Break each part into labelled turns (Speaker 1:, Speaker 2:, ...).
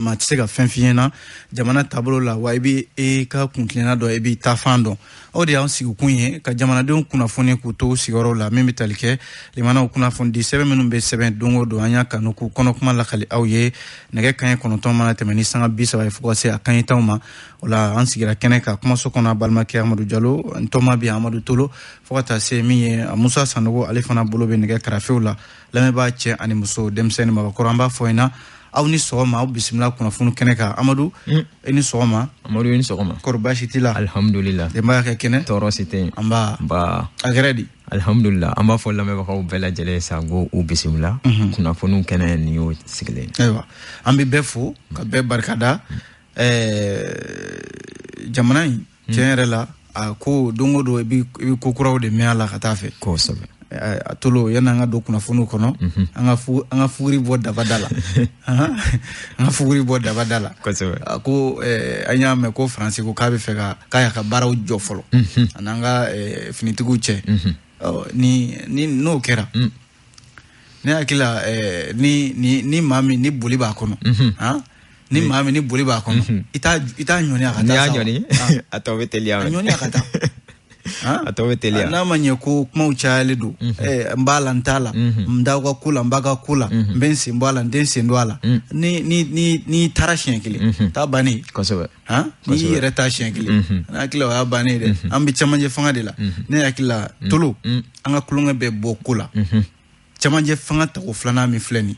Speaker 1: Maa tɛ se ka fɛn f'i ɲɛna jamana taabolo la, wa i bɛ e ka kuntilenna dɔn, i b'i taafan dɔn. O de y'an sigikun ye, ka jamanadenw kunnafoni k'u to sigiyɔrɔw la, min bɛ tali kɛ limanaw kunnafoni di sɛbɛn minnu bɛ sɛbɛn don o don. An y'a kanu k'u kɔnɔkuma lakali aw ye. Nɛgɛ kanɲɛ 9 mana tɛmɛ ni sanga 30 ye fo ka se a kanɲɛ 10 ma, o la an sigira kɛnɛ kan kumaso kɔnɔ. Balimakɛ Amadu Jalo, n tɔma bi Amadu Tolo, fo ka taa se min ye Musa Sanogo, ale fana bolo bɛ nɛgɛ karafew la. Lamɛnbaa cɛ ani muso, denmisɛnnin, mabakɔrɔ, an b'a fɔ ɲɛna aw ni sɔgɔma, aw bisimila kunnafoni kɛnɛ kan. Amadu, i ni sɔgɔma.
Speaker 2: Amadu, i ni sɔgɔma.
Speaker 1: Kɔri baasi t'i la?
Speaker 2: Alhamdulillah.
Speaker 1: Denbaya ka kɛnɛ?
Speaker 2: Tɔɔrɔ si tɛ yen.
Speaker 1: Nba.
Speaker 2: Nba.
Speaker 1: A kɛra di?
Speaker 2: Alhamdulillah, an b'a fɔ lamɛnbagaw bɛɛ lajɛlen ye sa ko u bisimila kunnafoniw kɛnɛ nin y'o sigilen.
Speaker 1: Ayiwa, an bɛ bɛɛ fo ka bɛɛ barikada. Jamana in, tiɲɛ yɛrɛ la, a ko don o don i bɛ ko kuraw de mɛn a la ka taa fɛ.
Speaker 2: Kosɛbɛ.
Speaker 1: A Tolo, yanni an ka don kunnafoniw kɔnɔ, an ka fuguri bɔ daba da la, an ka fuguri bɔ daba da la.
Speaker 2: Kosɛbɛ.
Speaker 1: A ko an y'a mɛn ko Faransi ko k'a bɛ fɛ ka k'a y'a ka baaraw jɔ fɔlɔ ani an ka finitigiw cɛ. Ni n'o kɛra, ne hakili la, ni maa min ni boli b'a kɔnɔ, han, ni maa min ni boli b'a kɔnɔ, i t'a ɲɔni a ka
Speaker 2: N'i
Speaker 1: taa
Speaker 2: y'a
Speaker 1: sa wa?
Speaker 2: ɲɔni, a tɔ bɛ teliya.
Speaker 1: A ɲɔni a ka taa.
Speaker 2: A tɔ bɛ teliya.
Speaker 1: N'a ma ɲɛ ko kumaw cayalen don, n b'a la, n t'a la, n t'aw ka ko la, n b'a ka ko la, n bɛ n sen bɔ a la, n tɛ n sen don a la, ni taara siɲɛ kelen t'a bannen. Han, n'i y'i yɛrɛ ta siɲɛ kelen, ne hakili la o y'a bannen ye dɛ. An bɛ cɛmancɛ fanga de la. Ne hakili la, Tolo, an ka tulonkɛ bɛɛ bɔ ko la. Cɛmancɛ fanga tako filanan min filɛ nin,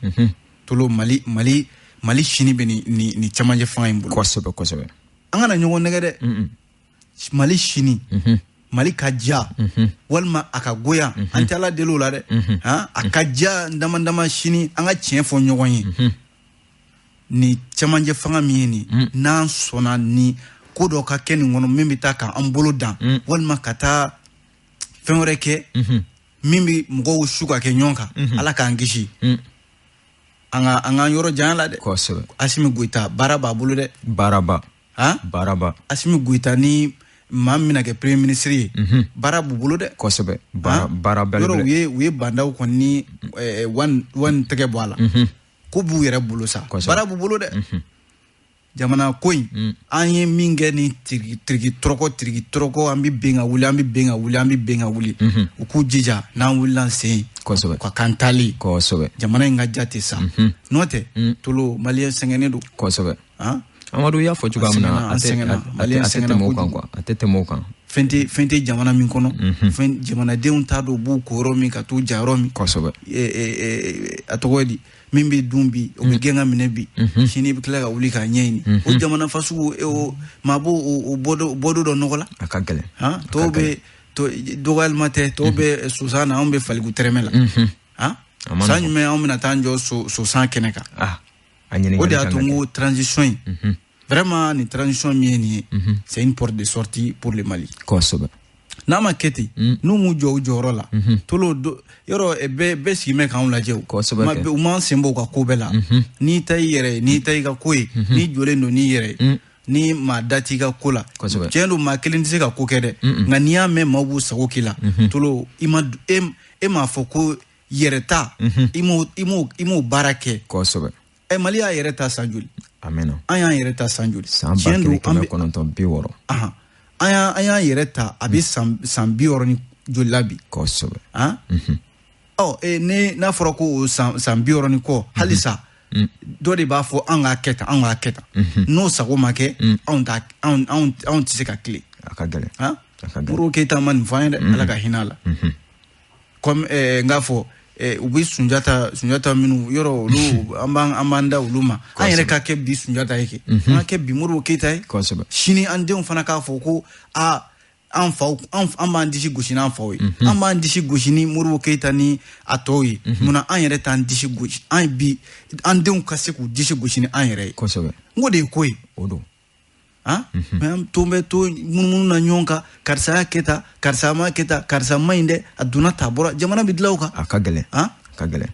Speaker 1: Tolo, Mali sini bɛ nin cɛmancɛ fanga in bolo.
Speaker 2: kosɛbɛ kosɛbɛ
Speaker 1: An kana ɲɔgɔn nɛgɛ dɛ. Mali sini, Mali ka diya walima a ka goya, an tɛ Ala deli o la dɛ. Han, a ka diya dama dama sini, an ka tiɲɛ fɔ ɲɔgɔn ye, nin cɛmancɛ fanga min ye nin, n'an sɔnna ni ko dɔ ka kɛ nin kɔnɔ min bɛ taa k'an bolo dan walima ka taa fɛn wɛrɛ kɛ min bɛ mɔgɔw su ka kɛ ɲɔgɔn kan, Ala k'an kisi, an ka yɔrɔ janya la dɛ. Asimi Goyita, baara b'a bolo dɛ.
Speaker 2: Baaraba.
Speaker 1: Han.
Speaker 2: Baaraba.
Speaker 1: Asimi Goyita ni maa min bɛna kɛ premier ministre ye, baara b'u bolo dɛ.
Speaker 2: Kosɛbɛ, baara baara
Speaker 1: yɔrɔ
Speaker 2: belebele.
Speaker 1: U ye bandaw kɔni ni wan tɛgɛ bɔ a la, ko b'u yɛrɛ bolo sa. Baara b'u bolo dɛ. Jamana ko in, an ye min kɛ ni tiriki tiriki tɔrɔkɔ tiriki tɔrɔkɔ, an bɛ ben ka wuli, an bɛ ben ka wuli, an bɛ ben ka wuli, u k'u jija n'an wulila an sen ka kan taali jamana in ka ja tɛ sa. N'o tɛ, Tolo, maliyɛn sɛgɛnnen don.
Speaker 2: Kosɛbɛ.
Speaker 1: Han.
Speaker 2: Amadu y'a fɔ cogoya min na,
Speaker 1: an
Speaker 2: a tɛ
Speaker 1: sɛgɛnna,
Speaker 2: a tɛ tɛmɛ o kan quoi, a tɛ tɛmɛ o kan.
Speaker 1: Fɛn tɛ jamana min kɔnɔ, fɛn jamanadenw t'a dɔn u b'u ko yɔrɔ min ka t'u ja yɔrɔ min. A tɔgɔ ye di, min bɛ dun bi, o bɛ gɛn ka minɛ bi, sini i bɛ tila ka wuli k'a ɲɛɲini. O jamana fasugu, o maa b'o o bɔdo dɔ nɔgɔ la.
Speaker 2: A ka gɛlɛn.
Speaker 1: Han, tɔw bɛ to dɔgɔyalima tɛ, tɔw bɛ sosan na, anw bɛ faliku tɛrɛmɛ la. Han,
Speaker 2: A ma
Speaker 1: san
Speaker 2: nɔgɔn.
Speaker 1: jumɛn anw bɛna taa an jɔ sosan kɛnɛ kan?
Speaker 2: Ah, a ɲininkali
Speaker 1: O de y'a
Speaker 2: kan
Speaker 1: to
Speaker 2: ka
Speaker 1: n
Speaker 2: kɛ.
Speaker 1: ko transition in, vraiment, nin transition min ye nin ye, c'est une porte de sortie pour le Mali. N'a ma kɛ ten, n'u m'u jɔ u jɔyɔrɔ la, Tolo, yɔrɔ bɛɛ sigi bɛ k'anw lajɛ o.
Speaker 2: Kɛ.
Speaker 1: U m'an sen bɔ u ka ko bɛɛ la. N'i ta i yɛrɛ ye, n'i ta i ka ko ye, n'i jɔlen don n'i yɛrɛ ye, ni maa da t'i ka ko la. Tiɲɛ don, maa kelen tɛ se ka ko kɛ dɛ, nka n'i y'a mɛn maaw b'u sago k'i la, Tolo, i ma e m'a fɔ ko yɛrɛ ta, i m'o baara kɛ. Mali y'a yɛrɛ ta san joli?
Speaker 2: A mɛnna.
Speaker 1: An y'an yɛrɛ ta san joli?
Speaker 2: San ba
Speaker 1: Tiɲɛ don,
Speaker 2: kelen
Speaker 1: an
Speaker 2: kɛmɛ
Speaker 1: bɛ
Speaker 2: kɔnɔntɔn bi wɔɔrɔ.
Speaker 1: Ahan. An y'an yɛrɛ ta, a bɛ san 60 ni joli la bi? Han, ɔ ne n'a fɔra ko o san 60 ni kɔ, halisa dɔ de b'a fɔ an k'a kɛ tan, an k'a kɛ tan, n'o sago ma kɛ, anw t'a anw anw anw tɛ se ka tilen.
Speaker 2: A ka gɛlɛn.
Speaker 1: Han.
Speaker 2: A ka gɛlɛn.
Speaker 1: Modibo Keyita ma nin fɔ an ye dɛ, Ala ka hinɛ a la. Comme n k'a fɔ, u bɛ Sunjata minnu yɔrɔ olu, an b'an da olu ma, an yɛrɛ ka kɛ bi Sunjata ye kɛ, an ka kɛ bi Modibo Keyita ye. Sini an denw fana k'a fɔ ko aa, an faw, an b'an disi gosi n'an faw ye, an b'an disi gosi ni Modibo Keyita ni a tɔw ye. Munna an yɛrɛ t'an disi gosi an bi, an denw ka se k'u disi gosi ni an yɛrɛ ye? N ko de ye ko ye.
Speaker 2: O don.
Speaker 1: Han, mais an to bɛ to munumunu na ɲɔgɔn kan, karisa y'a kɛ tan, karisa ma kɛ tan, karisa ma ɲi dɛ, a donna ta, a bɔra, jamana bɛ dilan o kan.
Speaker 2: A ka gɛlɛn.
Speaker 1: Han.
Speaker 2: A ka gɛlɛn.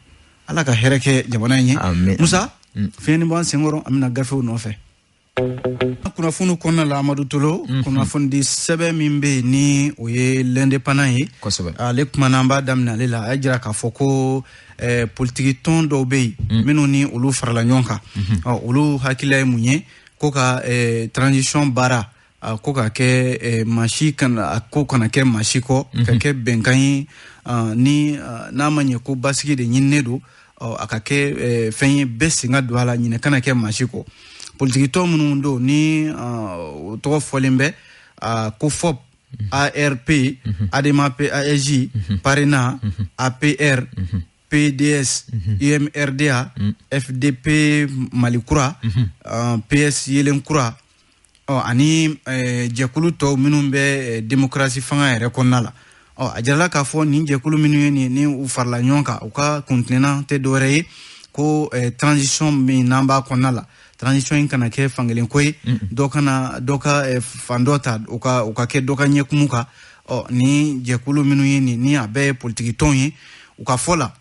Speaker 1: Ala ka hɛrɛ kɛ jamana in ye.
Speaker 2: Amin.
Speaker 1: Musa, fiɲɛni b'an senkɔrɔ, an bɛna gafew nɔfɛ kunnafoniw kɔnɔna la. Amadu Tolo, kunnafoni di sɛbɛn min bɛ yen ni o ye L'Indépendant ye, ale kumana, an b'a daminɛ ale la. A y'a jira k'a fɔ ko Politiki tɔn dɔw bɛ yen minnu ni olu farala ɲɔgɔn kan. Olu hakilila ye mun ye? Ko ka transition baara, ko ka kɛ maa si kana, a ko kana kɛ maa si kɔ, ka kɛ bɛnkan ye. Ni n'a ma ɲɛ ko basigi de ɲininen don, a ka kɛ fɛn ye bɛɛ sen ka don a la, ɲinɛ kana kɛ maa si kɔ. Politiki tɔn minnu don ni o tɔgɔ fɔlen bɛ ko FOP, ARP, ADEMA PASJ, PARENA, APR, PDS, UMRDA, FDP Malikura, PS Yelenkura, ani jɛkulu tɔw minnu bɛ démocratie fanga yɛrɛ kɔnɔna la. A jirala k'a fɔ nin jɛkulu minnu ye nin, ni u farala ɲɔgɔn kan, u ka kuntilenna tɛ dɔwɛrɛ ye ko transition min n'an b'a kɔnɔna la, transition in kana kɛ fankelen ko ye, dɔ kana dɔ ka fan dɔ ta, u ka kɛ dɔ ka ɲɛkumu kan. Ni jɛkulu minnu ye nin, ni a bɛɛ ye politiki tɔnw ye, u ka fɔ la,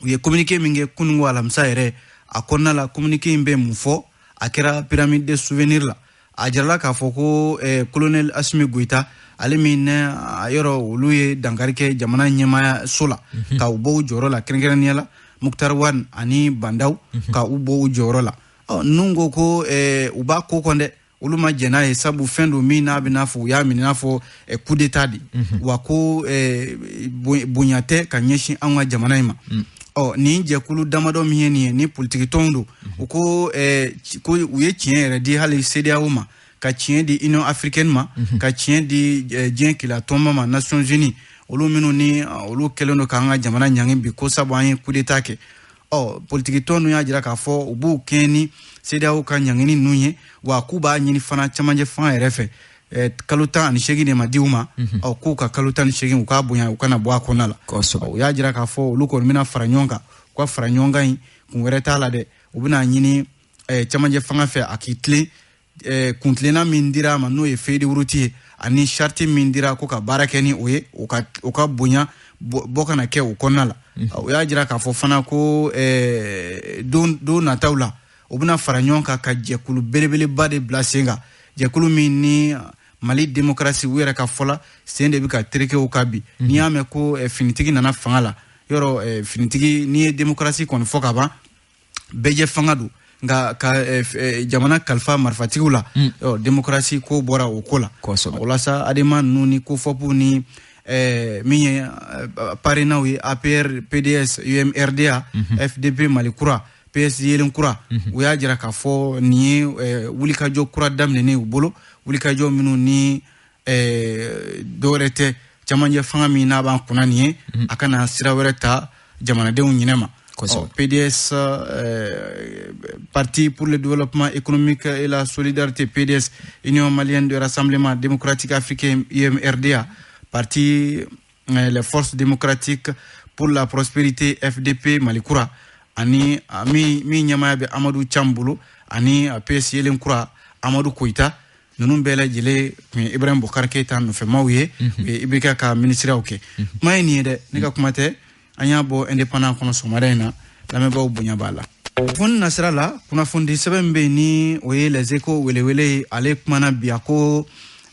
Speaker 1: u ye communiqué min kɛ kununko alamisa yɛrɛ a kɔnɔna la, communiqué in bɛ mun fɔ? A kɛra Pyramide de Souvenir la. A jirala k'a fɔ ko colonel Assimi Goïta, ale min a yɔrɔ olu ye dankari kɛ jamana ɲɛmaaya so la, ka u bɔ u jɔyɔrɔ la, kɛrɛnkɛrɛnnenya la Moctar Ouane ani Bah N'Daw, ka u bɔ u jɔyɔrɔ la. Ninnu ko u b'a ko kɔn dɛ, olu ma jɛn n'a ye, sabu fɛn don min n'a bɛ n'a fɔ u y'a minɛ n'a fɔ coup d'état de, wa ko bonya tɛ ka ɲɛsin anw ka jamana in ma. Nin jɛkulu damadɔ min ye nin ye, ni politiki tɔnw don, u ko ko u ye tiɲɛ yɛrɛ di hali CEDEAO ma, ka tiɲɛ di Union africaine ma, ka tiɲɛ di diɲɛ keleya tɔnba ma, Nations Unies, olu minnu ni olu kɛlen don k'an ka jamana ɲangi bi ko sabu an ye coup d'état kɛ. Politiki tɔn ninnu y'a jira k'a fɔ u b'u kɛɲɛ ni CEDEAO ka ɲangini ninnu ye, wa k'u b'a ɲini fana camancɛ fanga yɛrɛ fɛ, kalo 18 de ma di u ma, k'u ka kalo 18 u k'a bonya, u kana bɔ a kɔnɔna la. U y'a jira k'a fɔ olu kɔni bɛna fara ɲɔgɔn kan, u ka fara ɲɔgɔn kan in kun wɛrɛ t'a la dɛ, u bɛna ɲini camancɛ fanga fɛ a k'i tilen kuntilenna min dira a ma, n'o ye feuille de route ye, ani charte min dira ko ka baara kɛ ni o ye, o ka bonya bɔ kana kɛ o kɔnɔna la. U y'a jira k'a fɔ fana ko don nataw la, u bɛna fara ɲɔgɔn kan ka jɛkulu belebeleba de bila sen kan, jɛkulu min ni Mali démocratie, u yɛrɛ ka fɔ la, sen de bɛ ka tereke o kan bi. N'i y'a mɛn ko finitigi nana fanga la, yɔrɔ finitigi, n'i ye démocratie kɔni fɔ ka ban, bɛɛjɛ fanga don, nka ka jamana kalifa marifatigiw la, démocratie ko bɔra o ko la. O la sa, ADEMA ninnu ni COFOP ni min ye PARENAw ye, APR, PDS, UMRDA, FDP Malikura, PS Yelenkura, u y'a jira k'a fɔ nin ye wulikajɔ kura daminɛnen u bolo, wulikajɔ minnu ni dɔwɛrɛ tɛ, camancɛ fanga min n'a b'an kunna nin ye, a kana sira wɛrɛ ta jamanadenw ɲinɛ ma. PDS, Parti pour le développement économique et la solidarité, PDS, Union malienne de rassemblement démocratique africain, UMRDA, Parti les forces démocratiques pour la prospérité, FDP Malikura, ani min ɲɛmaaya bɛ Amadou Thiam bolo, ani PS Yelenkura Amadou Koyita, ninnu bɛɛ lajɛlen tun ye Ibrahim Boubacar Keïta nɔfɛmaw ye, u ye IBK ka minisiriyaw kɛ. Kuma ye nin ye dɛ, ne ka kuma tɛ, an y'a bɔ Indépendant kɔnɔ sɔgɔmada in na, lamɛnbaaw bonya b'a la. Kunnafoni nasira la, kunnafoni sɛbɛn min bɛ yen ni o ye Les Échos welewele ye, ale kumana bi, a ko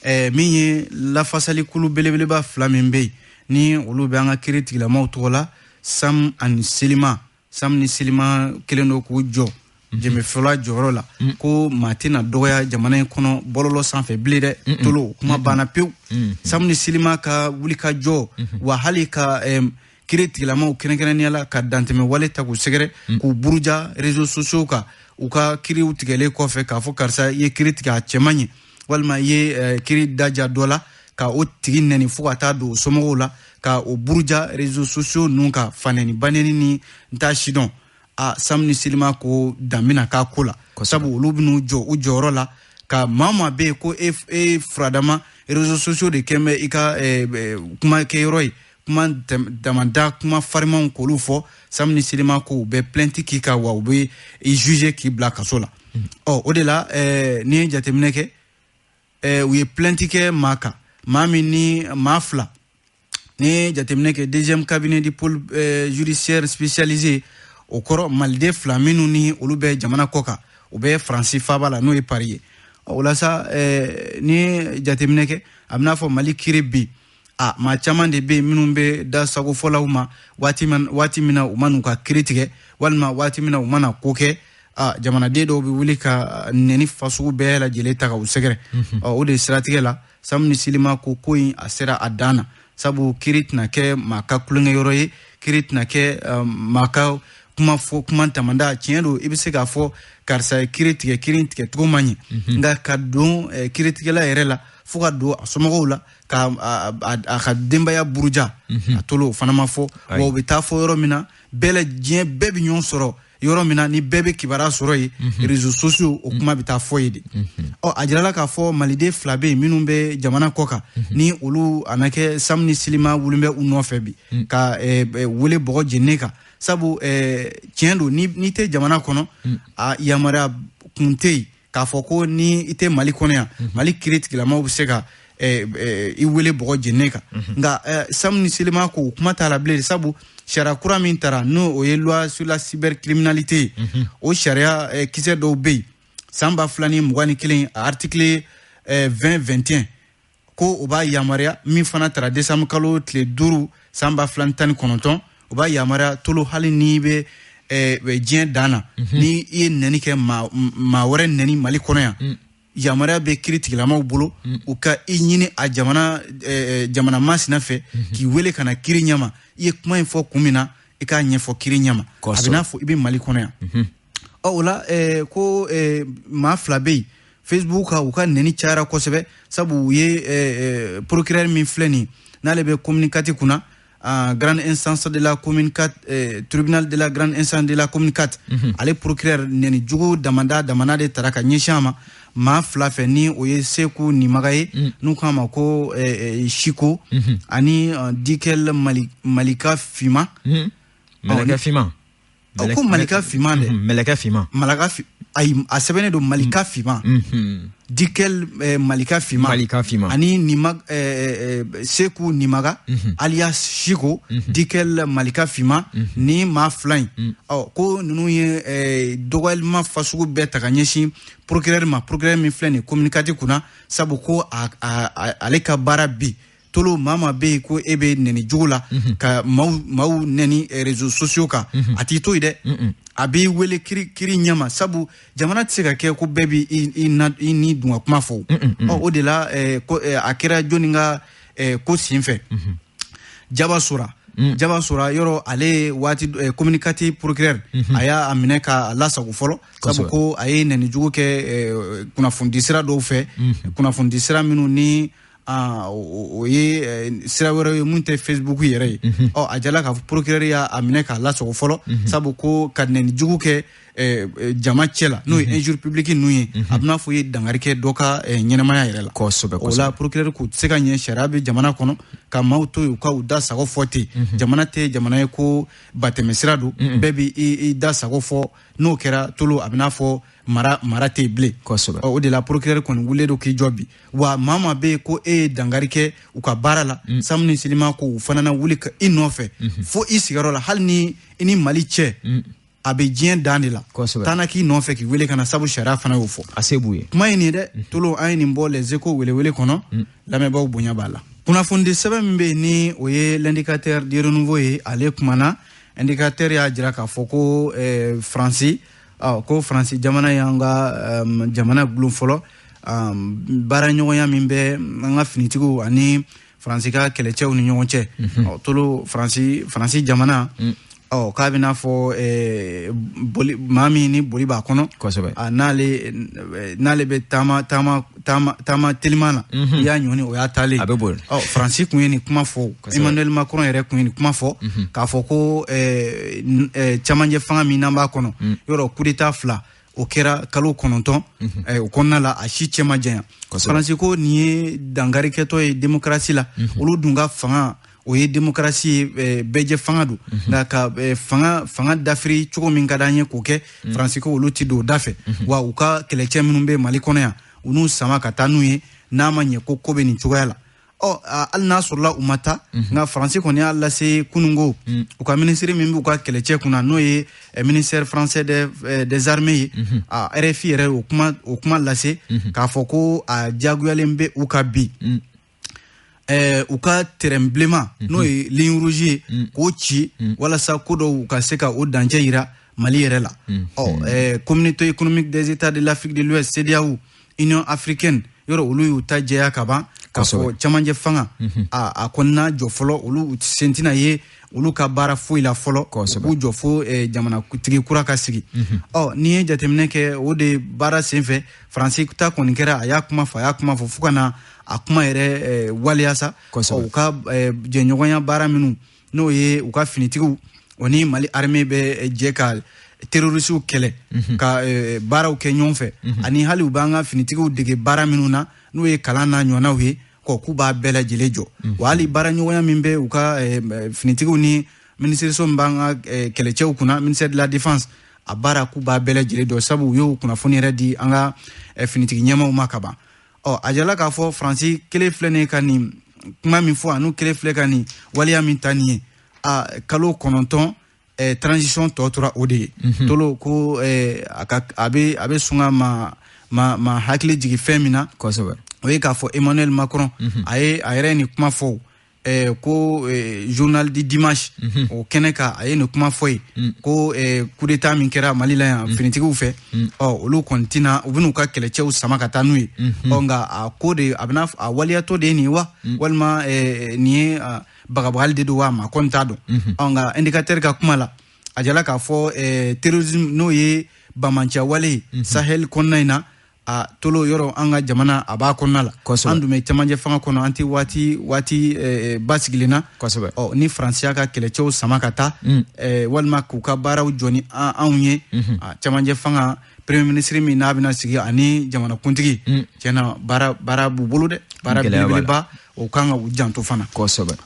Speaker 1: min ye lafasalikulu belebeleba fila min bɛ yen ni olu bɛ an ka kiiri tigilamaw tɔgɔ la, Sam ani Selima, Sam ni Selima kelen don k'u jɔ jɛmɛfɔla jɔyɔrɔ la, ko maa tɛna dɔgɔya jamana in kɔnɔ bɔlɔlɔ sanfɛ bilen dɛ, tolo kuma banna pewu. Sam ni Selima ka wulikajɔ, wa hali ka kiiri tigilamaw kɛrɛnkɛrɛnnenya la ka dantɛmɛ wale ta k'u sɛgɛrɛ, k'u buruja réseaux sociaux kan, u ka kiiriw tigɛlen kɔfɛ k'a fɔ karisa i ye kiiri tigɛ a cɛ man ɲi, walima i ye kiiri daja dɔ la, ka o tigi nɛni fo ka taa don o somɔgɔw la, ka o buruja réseaux sociaux ninnu kan, fanɛni banɛni ni n t'a si dɔn. A Sam ni Selima ko dan bɛna k'a ko la, sabu olu bɛn'u jɔ u jɔyɔrɔ la, ka maa o maa bɛ yen ko e furadama réseaux sociaux de kɛn bɛ i ka kuma kɛyɔrɔ ye, kuma damada kuma farimanw k'olu fɔ, Sam ni Selima ko u bɛ plainte k'i kan, wa u bɛ i juger k'i bila kaso la. O de la, n'i ye jateminɛ kɛ, u ye plainte kɛ maa kan, maa min ni maa fila, n'i ye jateminɛ kɛ, deuxième cabinet du pôle judiciaire spécialisé, o kɔrɔ maliden fila minnu ni olu bɛ jamana kɔ kan, u bɛ Faransi faaba la, n'o ye Paris ye. O la sa, n'i ye jateminɛ kɛ, a bɛ n'a fɔ Mali kiiri bi A maa caman de bɛ yen minnu bɛ da sagofɔlaw ma waati min na u ma n'u ka kiiri tigɛ, walima waati min na u mana ko kɛ, a jamanaden dɔw bɛ wuli ka nɛni fasugu bɛɛ lajɛlen ta ka u sɛgɛrɛ. O de siratigɛ la, Samini Silima ko ko in a sera a dan na, sabu kiiri tɛna kɛ maa ka tulonkɛyɔrɔ ye, kiiri tɛna kɛ maa ka kuma fɔ kuma tamanda. Tiɲɛ don, i bɛ se k'a fɔ karisa ye kiiri tigɛ, kiiri tigɛ cogo man ɲɛ, nka ka don kiiritigɛla yɛrɛ la fo ka don a somɔgɔw la ka a ka denbaya buruja, a tolo o fana ma fɔ. Wa u bɛ taa fɔ yɔrɔ min na, bɛɛ la diɲɛ bɛɛ bɛ ɲɔgɔn sɔrɔ yɔrɔ min na, ni bɛɛ bɛ kibaruya sɔrɔ yen, réseaux sociaux, o kuma bɛ taa fɔ yen de. Ɔ, a jirala k'a fɔ maliden 2 bɛ yen minnu bɛ jamana kɔ kan, ni olu a na kɛ Samini Silima wulilen bɛ u nɔfɛ bi ka wele bɔgɔ jeninen kan, sabu tiɲɛ don, n'i tɛ jamana kɔnɔ, a yamaruya kun tɛ yen k'a fɔ ko ni i tɛ Mali kɔnɔ yan, Mali kiiri tigilamaw bɛ se ka i wele bɔgɔ jeninen kan. Nka Samini Silima ko kuma t'a la bilen, sabu sariya kura min tara, n'o o ye loi sur la cybercriminalité ye, o sariya kisɛ dɔw bɛ yen san 2021, a article 20 21, ko o b'a yamaruya, min fana tara décembre kalo tile 5 san 2019, o b'a yamaruya tolo hali n'i bɛ diɲɛ dan na, ni i ye nɛni kɛ, maa wɛrɛ nɛni Mali kɔnɔ yan, yamaruya bɛ kiiri tigilamaw bolo u ka i ɲini a jamana masina fɛ k'i wele ka na kiiri ɲɛma. I ye kuma in fɔ kun min na, i k'a ɲɛfɔ kiiri ɲɛma, a bɛ n'a fɔ i bɛ Mali kɔnɔ yan. Ɔ, o la ko maa 2 bɛ yen Facebook kan, u ka nɛni cayara kosɛbɛ, sabu u ye procureur min filɛ nin ye, n'ale bɛ commune 4 kunna, grande instance de la commune 4, tribunal de la grande instance de la commune 4, ale procureur nɛni jugu damanda damana de tara ka ɲɛsin a ma maa 2 fɛ, ni o ye Seku Nimaga ye, n'u k'a ma ko Siko, ani Dikel Malika Fima.
Speaker 2: Malika Fima.
Speaker 1: Ko Malika Fima dɛ.
Speaker 2: Malika Fima.
Speaker 1: Malika, ayi, a sɛbɛnnen don Malika Fima. Dikel Malika Fima.
Speaker 2: Malika Fima.
Speaker 1: Ani Nima, Seku Nimaga, alias Siko, Dikel Malika Fima, ni maa 2 in. Ɔ, ko ninnu ye dɔgɔyalima fasugu bɛɛ ta ka ɲɛsin procureur ma, procureur min filɛ nin ye commune 4 kunna, sabu ko ale ka baara bi tolo maa maa bɛ yen ko e bɛ nɛni jugu la ka maaw nɛni réseaux sociaux kan, a t'i to yen dɛ, a b'i wele kiiri ɲɛma, sabu jamana tɛ se ka kɛ ko bɛɛ b'i ni dun ka kuma fɔ. Ɔ, o de la a kɛra jɔnni ka ko sen fɛ, Jaba Sora. Jaba Sora yɔrɔ, ale waati commune 4 procureur, a y'a minɛ k'a lasago fɔlɔ, sabu ko a ye nɛni jugu kɛ kunnafonidisira dɔw fɛ, kunnafonidisira minnu ni o ye sira wɛrɛ ye mun tɛ Facebook yɛrɛ ye. Ɔ, a jala k'a fɔ procureur y'a minɛ k'a lasago fɔlɔ, sabu ko ka nɛni jugu kɛ jama cɛ la, n'o ye injure publique ninnu ye, a bɛna fɔ i ye dankari kɛ dɔ ka ɲɛnamaya yɛrɛ la.
Speaker 2: Kosɛbɛ.
Speaker 1: O la procureur k'u tɛ se ka ɲɛ, sariya bɛ jamana kɔnɔ ka maaw to yen u ka u da sago fɔ ten. Jamana tɛ jamana ye ko batɛmɛsira don, bɛɛ bɛ i da sago fɔ, n'o kɛra tolo a bɛna fɔ mara tɛ yen bilen.
Speaker 2: Kosɛbɛ.
Speaker 1: O de la procureur kɔni wulilen don k'i jɔ bi. Wa maa maa bɛ yen ko e ye dankari kɛ u ka baara la, Samini Silima ko u fana na wuli ka i nɔfɛ fo i sigiyɔrɔ la, hali ni i ni Mali cɛ a bɛ diɲɛ dan de la, taa na k'i nɔfɛ k'i wele ka na, sabu sariya fana y'o fɔ.
Speaker 2: A se b'u ye.
Speaker 1: Kuma ye nin ye dɛ, tolo an ye nin bɔ Les Échos welewele kɔnɔ, lamɛnbaaw bonya b'a la. Kunnafonidi sɛbɛn min bɛ yen, ni o ye l'indicateur du renouveau ye, ale kumana. Indicateur y'a jira k'a fɔ ko Faransi, ko Faransi jamana y'an ka jamana gulon fɔlɔ, baaraɲɔgɔnya min bɛ an ka finitigiw ani Faransi ka kɛlɛcɛw ni ɲɔgɔn cɛ. Tolo Faransi jamana, ɔ, k'a bɛna fɔ boli maa min ni boli b'a kɔnɔ, n'ale bɛ taama teliman na, i y'a ɲɔni o y'a taalen,
Speaker 2: a bɛ boli.
Speaker 1: Ɔ, Faransi kun ye nin kuma fɔ, Emmanuel Macron yɛrɛ kun ye nin kuma fɔ, k'a fɔ ko camancɛ fanga min n'an b'a kɔnɔ, yɔrɔ coup d'état 2 o kɛra kalo 9 o kɔnɔna la, a si cɛ ma janya. Faransi ko nin ye dankari kɛtɔ ye démocratie la, olu dun ka fanga o ye démocratie ye, bɛɛjɛ fanga don, nka ka fanga dafiri cogo min ka d'an ye k'o kɛ, Faransi ko olu ti don o da fɛ. Wa u ka kɛlɛcɛ minnu bɛ Mali kɔnɔ yan, u n'u sama ka taa n'u ye, n'a ma ɲɛ ko ko bɛ nin cogoya la. Ɔ, hali n'a sɔrɔla u ma taa, nka Faransi kɔni y'a lase kununko u ka minisiri min b'u ka kɛlɛcɛ kunna, n'o ye ministère français des armées ye, a RFI yɛrɛ o kuma lase k'a fɔ ko a diyagoyalen bɛ u ka bi. U ka terrain bilenman, n'o ye ligne rouge ye, k'o ci walasa ko dɔw ka se ka o dancɛ yira Mali yɛrɛ la. Ɔ, Communauté économique des États de l'Afrique de l'Ouest, CEDEAO, Union africaine, yɔrɔ olu y'u ta jɛya ka ban k'a fɔ camancɛ fanga a kɔnɔna jɔ fɔlɔ, olu sen tɛna ye olu ka baara foyi la fɔlɔ, u k'u jɔ fo jamanatigi kura ka sigi. Ɔ, n'i ye jateminɛ kɛ, o de baara senfɛ, Faransi ta kɔni kɛra, a y'a kuma fɔ, a y'a kuma fɔ fo ka na a kuma yɛrɛ waleya sa. U ka jɛɲɔgɔnya baara minnu, n'o ye u ka finitigiw o ni Mali armée bɛ jɛ ka terroristew kɛlɛ, ka baaraw kɛ ɲɔgɔn fɛ, ani hali u b'an ka finitigiw dege baara minnu na, n'o ye kalan n'a ɲɔgɔnnaw ye, kɔ k'u b'a bɛɛ lajɛlen jɔ. Wa hali baara ɲɔgɔnya min bɛ u ka finitigiw ni minisiriso min b'an ka kɛlɛcɛw kunna, ministère de la Défense, a baara k'u b'a bɛɛ lajɛlen jɔ, sabu u y'o kunnafoni yɛrɛ di an ka finitigi ɲɛmaaw ma ka ban. Ɔ, a jirala k'a fɔ Faransi kelen filɛ nin ye ka nin kuma min fɔ, ani kelen filɛ ka nin waleya min ta nin ye, a kalo 9 transition tɔ tora o de ye. Tolo ko a ka a bɛ sɔn ka ma hakili jigin fɛn min na, o ye k'a fɔ Emmanuel Macron a ye a yɛrɛ nin kuma fɔ ko Journal du Dimanche o kɛnɛ kan, a ye nin kuma fɔ yen ko coup d'état min kɛra Mali la yan finitigiw fɛ, ɔ, olu kɔni tɛna, u bɛn'u ka kɛlɛcɛw sama ka taa n'u ye. Ɔ, nka a ko de a bɛna a waleyatɔ de ye nin ye wa, walima nin ye bagabagali de don wa, ma kɔni t'a dɔn. Ɔ, nka Indicateur ka kuma la, a jala k'a fɔ terrorisme, n'o ye bamanciya wale ye Sahel kɔnɔna in na, a tolo yɔrɔ an ka jamana a b'a kɔnɔna la, an dun bɛ camancɛ fanga kɔnɔ, an tɛ waati basigilen na. Ɔ, ni Faransiya ka kɛlɛcɛw sama ka taa, walima k'u ka baaraw jɔ ni anw ye, camancɛ fanga premier ministre min n'a bɛna sigi ani jamanakuntigi, tiɲɛna baara b'u bolo dɛ, baara belebeleba, o kan ka u janto fana.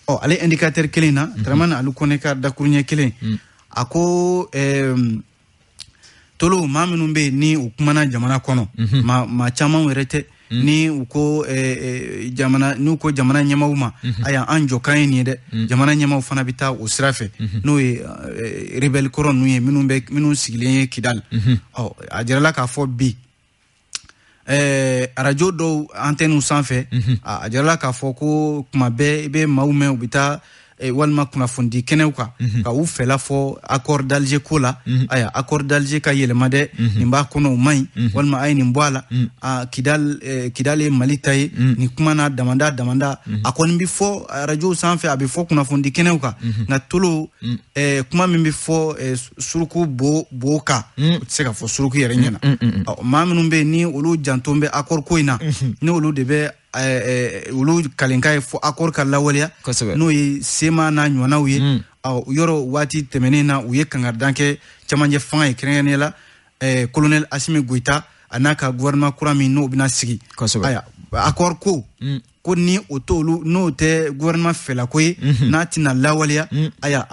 Speaker 1: Ɔ, ale Indicateur kelen na, Dramane Alu Kɔnɛ ka dakuruɲɛ kelen, a ko tolo maa minnu bɛ yen ni u kumana jamana kɔnɔ, maa caman yɛrɛ tɛ, ni u ko jamana, n'u ko jamana ɲɛmaaw ma, aya an jɔ kan ye nin ye dɛ, jamana ɲɛmaaw fana bɛ taa o sira fɛ, n'o ye rebelle kɔrɔ ninnu ye, minnu sigilen ye Kidal. Ɔ, a jirala k'a fɔ bi arajo dɔw antenne sanfɛ, a jirala k'a fɔ ko kuma bɛɛ i bɛ maaw mɛn, u bɛ taa walima kunnafonidi kɛnɛw kan ka u fɛla fɔ accord d'Alger ko la. Aya, accord d'Alger ka yɛlɛma dɛ, nin b'a kɔnɔ o man ɲi, walima a ye nin bɔ a la, Kidal, Kidal ye Mali ta ye, nin kuma n'a damanda damanda, a kɔni bɛ fɔ arajow sanfɛ, a bɛ fɔ kunnafonidi kɛnɛw kan. Nka tolo, kuma min bɛ fɔ suruku bo kan, o tɛ se ka fɔ suruku yɛrɛ ɲɛna. Maa minnu bɛ yen ni olu janto bɛ accord ko in na, ni olu de bɛ olu kalenka ye fɔ accord ka lawaleya, n'o ye SEMA n'a ɲɔgɔnnaw ye, yɔrɔ waati tɛmɛnen na u ye kangaridan kɛ camancɛ fanga ye, kɛrɛnkɛrɛnnenya la colonel Assimi Goïta a n'a ka gouvernement kura min n'o bɛna sigi. Aya, accord ko ni o t'olu, n'o tɛ gouvernement fɛlako ye, n'a tɛna lawaleya, aya,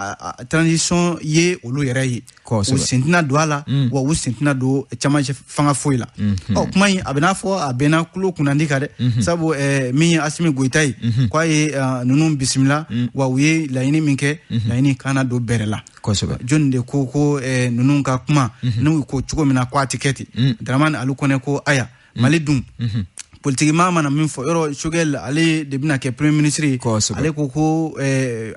Speaker 1: transition ye olu yɛrɛ ye, u sen tɛna don a la, wa u sen tɛna don camancɛ fanga foyi la. Ɔ, kuma in a bɛ n'a fɔ a bɛnna kulo kunnandi kan dɛ, sabu min ye Assimi Goïta ye, k'a ye ninnu bisimila, wa u ye laɲini min kɛ, laɲini kana don bɛrɛ la. Jɔnni de ko ninnu ka kuma n'u ko cogo min na k'a tɛ kɛ ten? Dramane Alu Kɔnɛ ko aya, Mali dun politiki maa mana min fɔ yɔrɔ, Choguel ale de bɛna kɛ premier ministre ye, ale ko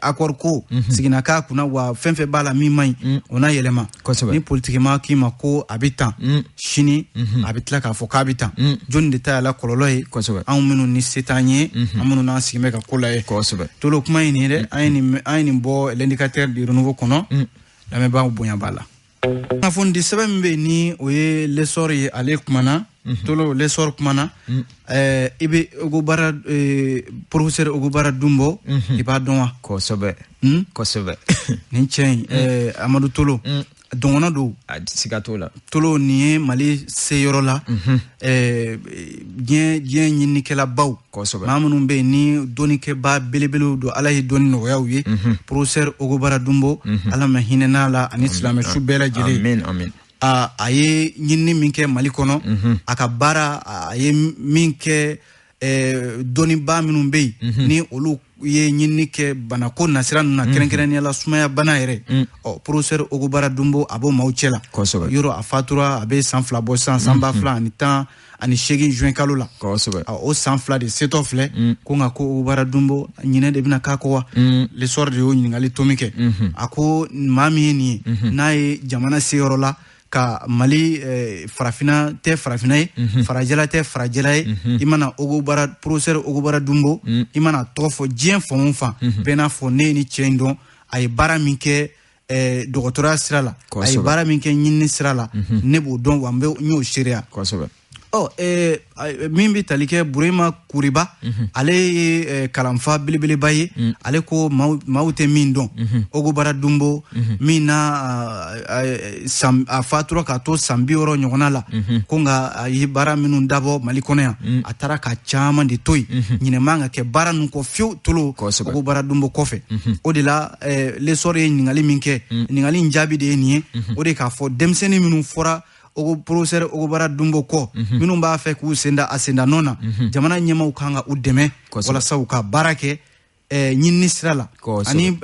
Speaker 1: accord ko seginna k'a kunna, wa fɛn fɛn b'a la min man ɲi, o n'a yɛlɛma. Ni politiki maa k'i ma ko a bɛ tan sini, a bɛ tila k'a fɔ k'a bɛ tan, jɔnni de ta y'a la kɔlɔlɔ ye? Anw minnu ni se t'an ye, an minnu n'an sigi bɛ ka ko lajɛ. Tolo kuma in nin ye dɛ, an ye nin bɔ L'Indicateur du Renouveau kɔnɔ, lamɛnbaaw bonya b'a la. Kunnafonidi sɛbɛn min bɛ yen ni o ye L'Essor ye, ale kumana, tolo L'Essor kumana, i bɛ Ogobara, professeur Ogobara Dunbo, i b'a dɔn wa?
Speaker 2: Kosɛbɛ, kosɛbɛ.
Speaker 1: Nin cɛ in, Amadu Tolo, dɔngɔnɔ don.
Speaker 2: Siga t'o la.
Speaker 1: Tolo, nin ye Mali se yɔrɔ la, diɲɛ ɲininikɛlabaw, maa minnu bɛ yen ni dɔnnikɛba belebelew don, Ala ye dɔnni nɔgɔya u ye. Professeur Ogobara Dunbo, Ala ma hinɛ n'a la ani silamɛ su bɛɛ lajɛlen.
Speaker 2: Amin, amin.
Speaker 1: A ye ɲinini min kɛ Mali kɔnɔ, a ka baara a ye min kɛ, dɔnnibaa minnu bɛ yen ni olu ye ɲinini kɛ banako nasira ninnu na, kɛrɛnkɛrɛnnenya la sumaya bana yɛrɛ, ɔ, professeur Ogobara Dunbo a b'o maaw cɛ la. Yɔrɔ a fatura a bɛ san 2 bɔ sisan, san 2010 2008 juin kalo la.
Speaker 2: Kosɛbɛ.
Speaker 1: O san 2 de setɔ filɛ ko nka ko Ogobara Dunbo ɲinɛ de bɛna k'a kɔ wa? L'Essor de y'o ɲininkali tomi kɛ. A ko maa min ye nin ye, n'a ye jamana se yɔrɔ la ka Mali farafina tɛ farafina ye, farajɛla tɛ farajɛla ye, i mana Ogobara, professeur Ogobara Dunbo, i mana tɔgɔ fɔ diɲɛ fan o fan, bɛɛ n'a fɔ ne ye ni cɛ in dɔn, a ye baara min kɛ dɔgɔtɔrɔya sira la, a ye baara min kɛ ɲinini sira la, ne b'o dɔn wa n y'o seereya.
Speaker 2: Kosɛbɛ.
Speaker 1: Ɔ min bɛ tali kɛ Burema Kuriba, ale ye kalanfa belebeleba ye, ale ko maaw tɛ min dɔn Ogobara Dunbo min na a fatura k'a to san 60 ɲɔgɔnna la, ko nka a ye baara minnu dabɔ Mali kɔnɔ yan, a taara ka caman de to yen, ɲinɛ man ka kɛ baara ninnu kɔ fiyewu tolo Ogobara Dunbo kɔfɛ. O de la L'Essor ye ɲininkali min kɛ, ɲininkali in jaabi de ye nin ye, o de k'a fɔ denmisɛnnin minnu fɔra professeur Ogobara Dunbo kɔ, minnu b'a fɛ k'u senda a senda nɔ na, jamana ɲɛmaaw kan ka u dɛmɛ walasa u ka baara kɛ ɲinini sira la ani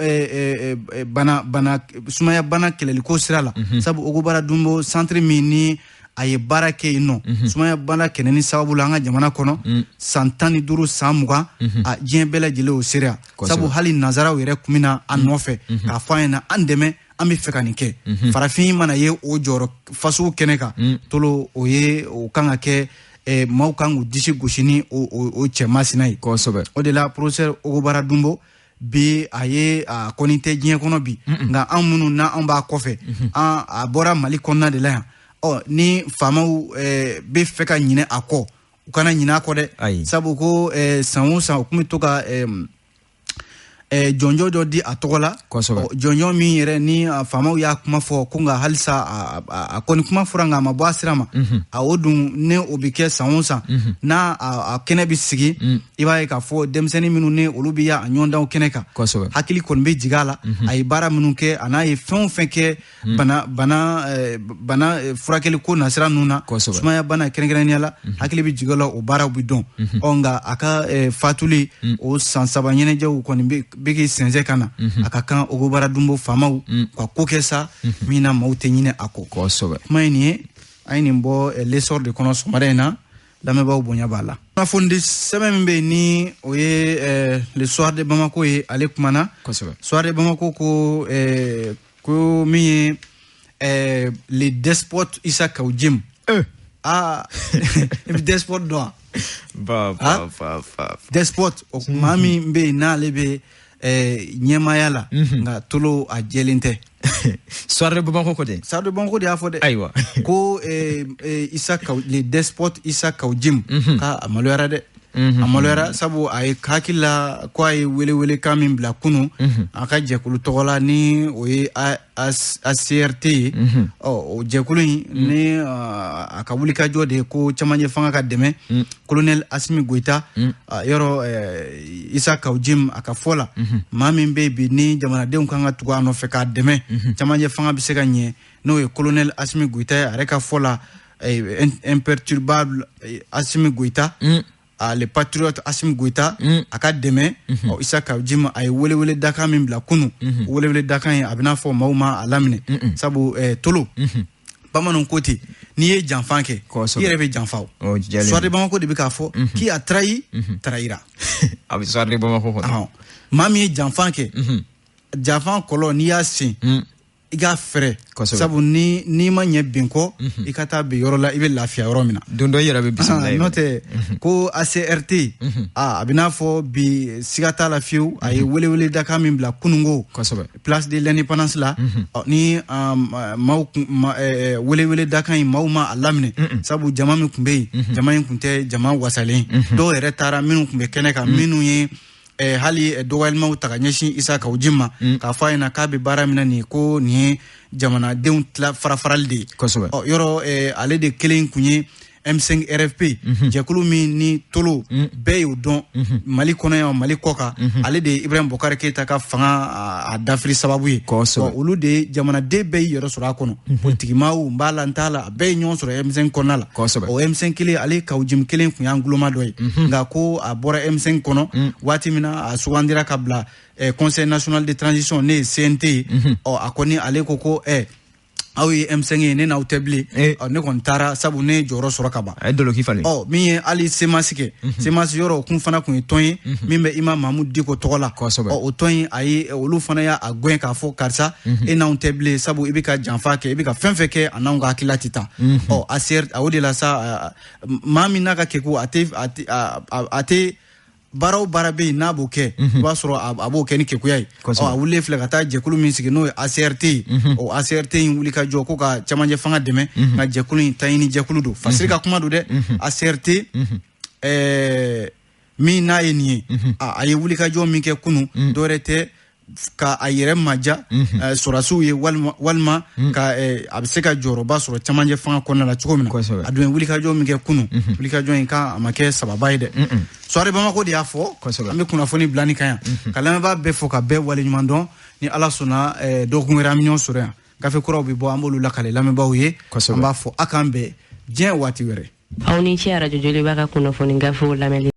Speaker 1: bana sumaya bana kɛlɛliko sira la. Sabu Ogobara Dunbo centre min ni a ye baara kɛ yen nɔ, sumaya bana kɛlɛni sababu la an ka jamana kɔnɔ san 15 san 20, a diɲɛ bɛɛ lajɛlen o seereya. Sabu hali nanzaraw yɛrɛ kun bɛ na a nɔfɛ k'a fɔ an ɲɛna, an dɛmɛ, an bɛ fɛ ka nin kɛ. Farafin mana ye o jɔyɔrɔ fasugu kɛnɛ kan, tolo o ye o kan ka kɛ, maaw kan k'u disi gosi ni o cɛ masina ye.
Speaker 2: Kosɛbɛ.
Speaker 1: O de la professeur Ogobara Dunbo bi a ye a kɔni tɛ diɲɛ kɔnɔ bi, nka an minnu n'an b'a kɔfɛ, an a bɔra Mali kɔnɔna de la yan. Ɔ ni faamaw bɛ fɛ ka ɲinɛ a kɔ, u kana ɲinɛ a kɔ dɛ. Sabu ko san o san u tun bɛ to ka jɔnjɔn dɔ di a tɔgɔ la, jɔnjɔn min yɛrɛ ni faamaw y'a kuma fɔ ko nka halisa a kɔni kuma fɔra nka a ma bɔ a sira ma. A o dun ni o bɛ kɛ san o san, n'a a kɛnɛ bɛ sigi, i b'a ye k'a fɔ denmisɛnnin minnu ni olu bɛ ya a ɲɔgɔndanw kɛnɛ kan, hakili kɔni bɛ jigin a la, a ye baara minnu kɛ, a n'a ye fɛn o fɛn kɛ bana furakɛli ko nasira ninnu na, sumaya bana kɛrɛnkɛrɛnnenya la, hakili bɛ jigin a la, o baaraw bɛ dɔn. Ɔ nka a ka fatuli o san 3 ɲɛnajɛw kɔni bɛ k'i sɛnsɛn ka na, a ka kan Ogobara Dunbo faamaw ka ko kɛ sa min na maaw tɛ ɲinɛ a kɔ.
Speaker 2: Kosɛbɛ.
Speaker 1: Kuma ye nin ye, an ye nin bɔ L'Essor de kɔnɔ sɔgɔmada in na, lamɛnbaaw bonya b'a la. Kunnafonidi sɛbɛn min bɛ yen ni o ye Le Soir de Bamako ye, ale kumana.
Speaker 2: Kosɛbɛ.
Speaker 1: Soir de Bamako ko ko min ye le despote Issa Kaou Djim. Ah, i bɛ despote dɔn
Speaker 2: wa? Ba ba ba.
Speaker 1: Despote, o maa min bɛ yen n'ale bɛ ɲɛmaaya la, nka tolo a jɛlen tɛ.
Speaker 2: Soir de Bamako ko de?
Speaker 1: Soir de Bamako de y'a fɔ dɛ.
Speaker 2: Ayiwa.
Speaker 1: Ko Issa Kaou, le despote Issa Kaou Djim, k'a a maloyara dɛ. A maloyara sabu a ye hakili la ko a ye welewelekan min bila kunun a ka jɛkulu tɔgɔ la, ni o ye ACRT ye. Ɔ o jɛkulu in ni a ka wulikajɔ de ye ko camancɛ fanga ka dɛmɛ colonel Assimi Goïta. Yɔrɔ Issa Kaou Djim a ka fɔ la, maa min bɛ yen bi ni jamanadenw kan ka tugu a nɔfɛ k'a dɛmɛ, camancɛ fanga bɛ se ka ɲɛ, n'o ye colonel Assimi Goïta ye. A yɛrɛ ka fɔ la, imperturbable Assimi Goïta, le patriote Assimi Goïta, a ka dɛmɛ. Issa Kaou Djim a ye welewele dakan min bila kunun, welewele dakan ye a bɛna fɔ maaw ma a laminɛ. Sabu tolo bamananw ko ten, n'i ye janfan kɛ, i yɛrɛ bɛ janfa. O Soir de Bamako de bɛ k'a fɔ qui a trahi trahira.
Speaker 2: A bɛ Soir de Bamako kɔnɔ.
Speaker 1: Maa min ye janfan kɛ, janfan kɔlɔ n'i y'a sen, i ka fɛrɛ, sabu n'i ma ɲɛ bin kɔ, i ka taa bin yɔrɔ la i bɛ lafiya yɔrɔ min na.
Speaker 2: Don dɔ i yɛrɛ bɛ bisimila yen.
Speaker 1: N'o tɛ ko ACRT, a bɛ n'a fɔ bi siga t'a la fiyewu, a ye welewele dakan min bila kununko place de l'indépendance la, ni maaw welewele dakan in maaw ma a laminɛ, sabu jama min tun bɛ yen, jama in tun tɛ jama wasalen. Dɔw yɛrɛ taara minnu tun bɛ kɛnɛ kan, minnu ye hali dɔgɔyalimaw ta ka ɲɛsin Issa Kaou Djim ma, k'a fɔ a ɲɛna k'a bɛ baara min na nin ye, ko nin ye jamanadenw tila farafarali de ye.
Speaker 2: Kosɛbɛ.
Speaker 1: Ɔ yɔrɔ ale de kelen kun ye M5 RFP, jɛkulu min ni tolo bɛɛ y'o dɔn Mali kɔnɔ yan, Mali kɔ kan, ale de ye Ibrahim Boubacar Keïta ka fanga a dafiri sababu ye. Olu de ye jamanaden bɛɛ y'i yɛrɛ sɔrɔ a kɔnɔ, politikimaaw n b'a la n t'a la, a bɛɛ ye ɲɔgɔn sɔrɔ M5 kɔnɔna la. O M5 kelen, ale Kaou Djim kelen tun y'an guloma dɔ ye, nka ko a bɔra M5 kɔnɔ waati min na, a sugandira ka bila Conseil national de transition, ne ye CNT ye. Ɔ a kɔni ale ko ko Aw ye M5 ye, ne n'aw tɛ bilen. Ne kɔni taara, sabu ne ye jɔyɔrɔ sɔrɔ ka ban.
Speaker 2: A ye doloki falen.
Speaker 1: Ɔ, min ye hali CMAS kɛ, CMAS yɔrɔ, o kun fana kun ye tɔn ye min bɛ Imam Mahamudu Diko tɔgɔ la. Ɔ, o tɔn in, a ye olu fana y'a gɛn k'a fɔ karisa, e n'anw tɛ bilen, sabu i bɛ ka janfa kɛ, i bɛ ka fɛn fɛn kɛ, a n'anw ka hakilila tɛ taa. Ɔ, ACR, o de la sa, maa min n'a ka kɛko a tɛ baara o baara bɛ yen n'a b'o kɛ, i b'a sɔrɔ a b'o kɛ ni kekuya ye. Ɔ, a wulilen filɛ ka taa jɛkulu min sigi, n'o ye ACRT ye. O ACRT in wuli ka jɔ ko ka camancɛ fanga dɛmɛ, nka jɛkulu in taɲini jɛkulu don. Fasiri ka kuma don dɛ. ACRT min n'a ye nin ye, a ye wulikajɔ min kɛ kunun, dɔwɛrɛ tɛ ka a yɛrɛ maja sɔrɔdasiw ye, walima ka a bɛ se ka jɔyɔrɔba sɔrɔ camancɛ fanga kɔnɔna la cogo min na. A dun ye wulikajɔ min kɛ kunun, wulikajɔ in kan a ma kɛ sababa ye dɛ. Soirée Bamako de y'a fɔ. An bɛ kunnafoni bila nin kan yan, ka lamɛnbaa bɛɛ fo, ka bɛɛ waleɲuman dɔn. Ni Ala sɔnna, dɔgɔkun wɛrɛ an bɛ ɲɔgɔn sɔrɔ yan. Gafe kuraw bɛ bɔ, an b'olu lakale lamɛnbaaw ye. An b'a fɔ a k'an bɛn diɲɛ waati wɛrɛ.
Speaker 3: Aw ni ce Arajo Joliba ka kunnafoni gafew lamɛnli.